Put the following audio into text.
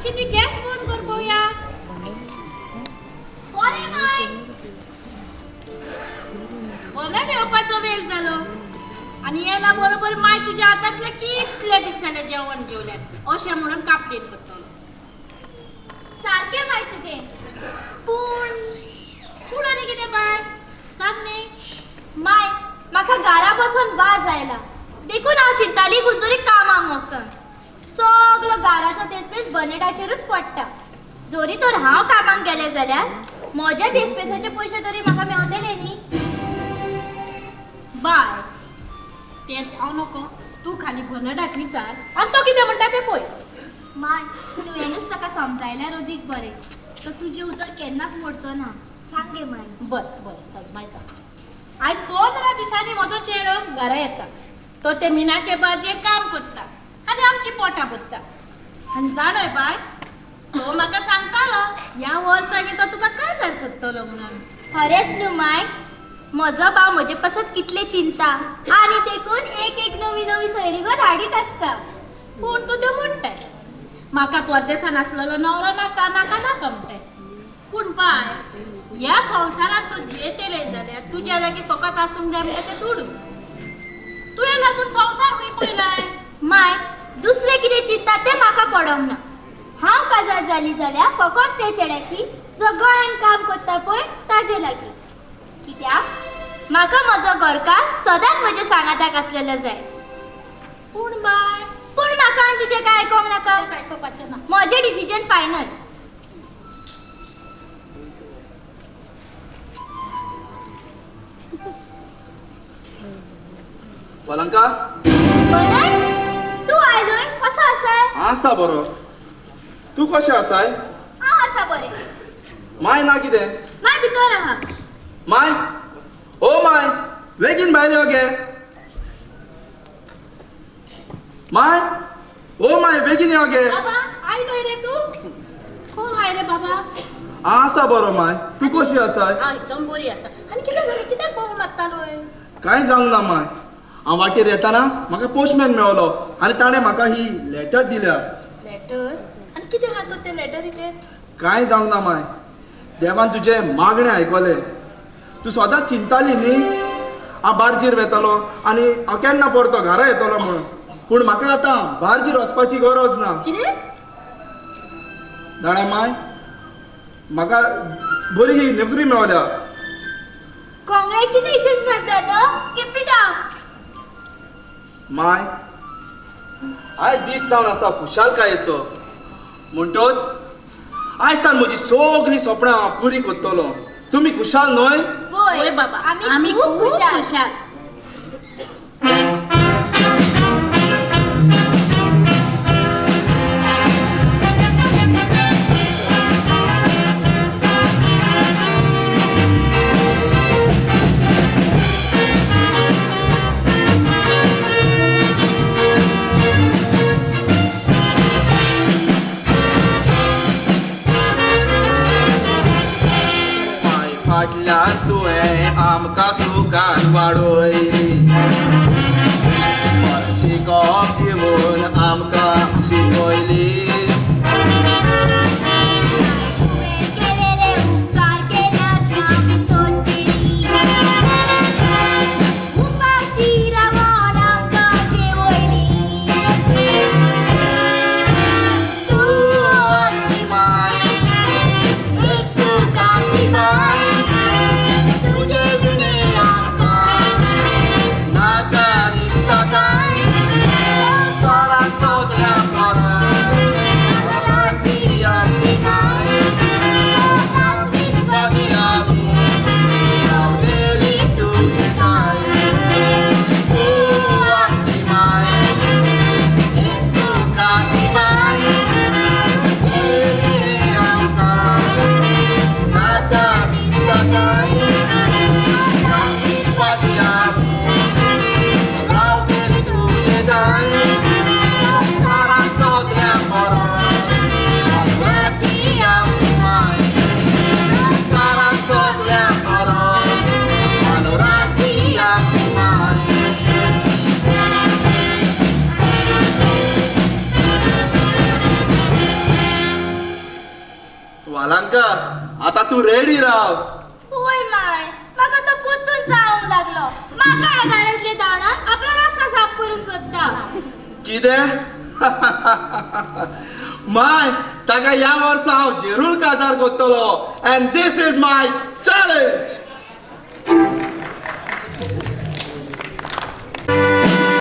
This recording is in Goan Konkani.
मातशी ती गॅस बंद कर पळोवया. बरें माय. बर्नर येवपाचो वेळ जालो आनी येयला बरोबर माय तुज्या हातांतलें कितले दीस जाले जेवण जेवल्यात अशें म्हणून कापलेन करतलो. सारकें माय तुजें. पूण पूण आनी कितें बाय सांग न्ही. माय म्हाका घरा बसून वाज आयला देखून हांव चिंताली खंयसरी कामाक वचून. सगलो घराचो देसपेस बनेटाचेरूच पडटा. जरी तर हांव कामाक गेलें जाल्यार म्हज्या देसपेसाचे पयशे तरी म्हाका मेवतले न्ही. बाय तें हांव नको, तूं खाली बर्नडाक विचार आनी तो कितें म्हणटा तें पळय. माय तुवेंनूच ताका समजायल्यार अदीक बरें. तो तुजें उतर केन्नाच मोडचो ना. सांग गे माय. बरें बरें समजायता. आयज 15 दिसांनी म्हजो चेडो घरा येता. तो ते मिनाचे बाजेर काम करता आनी आमची पोटां भरता. आनी जाणोय बाय तो म्हाका सांगतालो ह्या वर्सांनी तो तुका काजार करतलो म्हणून. खरेंच न्हू माय, म्हजो भाव म्हजे पासत कितले चिंता आनी देखून एक एक नवी नवी सोयरीगत हाडीत आसता. पूण तूं त्यो म्हणटाय म्हाका परदेसान आसलेलो न्हवरो नाका नाका नाका म्हणटाय. पूण बाय ह्या संवसारांत तूं जियेतलें जाल्यार तुज्या लागीं फकत आसूंक जाय म्हणटा तें दुडू. तुवें अजून संवसार खंय पळयलाय? माय दुसरें कितें चिंता तें म्हाका पडोंक ना. हांव काजार जाली जाल्यार फकत ते चेड्याशी जो गोंयांत काम करता पळय ताजे लागीं. कित्याक म्हाका म्हजो घरकार सदांच म्हज्या सांगाताक आसलेलो जाय. पूण बाय पूण म्हाका आनी तुजें कांय आयकोंक नाका. तें आयकुपाचें ना. म्हजें डिसिजन फायनल. वलंका बरं तूं आयलोय कसो आसाय? आसा बरो. तूं कशें आसाय? हांव आसा बरें. माय ना कितें? माय भितर आहा. माय ओ my बेगीन भायर यो गे. माय ओ my बेगीन यो गे. बाबा आयलोय रे तूं? खंय आय रे बाबा? आसा बरो माय, तूं कशी आसाय? हांव एकदम बरी आसा. आनी कितें जालें, कित्याक बोव मारतालोय? कांय जावंक ना माय, हांव वाटेर येताना म्हाका पोस्टमॅन मेवलो आनी ताणें म्हाका ही लेटर दिल्या. लेटर? आनी कितें आहा तर ते लेटरीचेर? कांय जावंक ना माय, देवान तुजें मागणें आयकलें. तूं सदांच चिंताली न्ही हांव बार्जीर वेतालो आनी हांव केन्ना परतो घरा येतलो म्हणून. पूण म्हाका आतां बार्जीर वचपाची गरज ना. कितें? जाणा माय, म्हाका बरी नोकरी मेवल्या. Congratulations my brother, keep it up. My आयज दीस जावन आसा खुशालकायेचो, म्हणटोच आयज सावन म्हजी सगळीं सपनां हांव पुरी करतलो. तुमी खुशाल न्हय? वय बाबा, आमी खूब खुशाल. खुशाल. माय फाटल्यान तुवें आमकां सुखान वाडयली, शिकोप दिवन आमकां शिकयली. तुवें केलेले उपकार केन्नाच ना विसरतली. उपाशी रावन आमकां जेवयली. तूं आमची माय, एक सुखाची बाय, तुजे विणे आमकां आतां तूं रेडी राव. होय माय, म्हाका तो पुतून जावंक लागलो. म्हाका ह्या घरांतले दाणान आपलो रस्तो साफ करूंक सोदता. कितें? माय, ताका ह्या वर्सा हांव जेरूल काजार करतलो, and this is my challenge.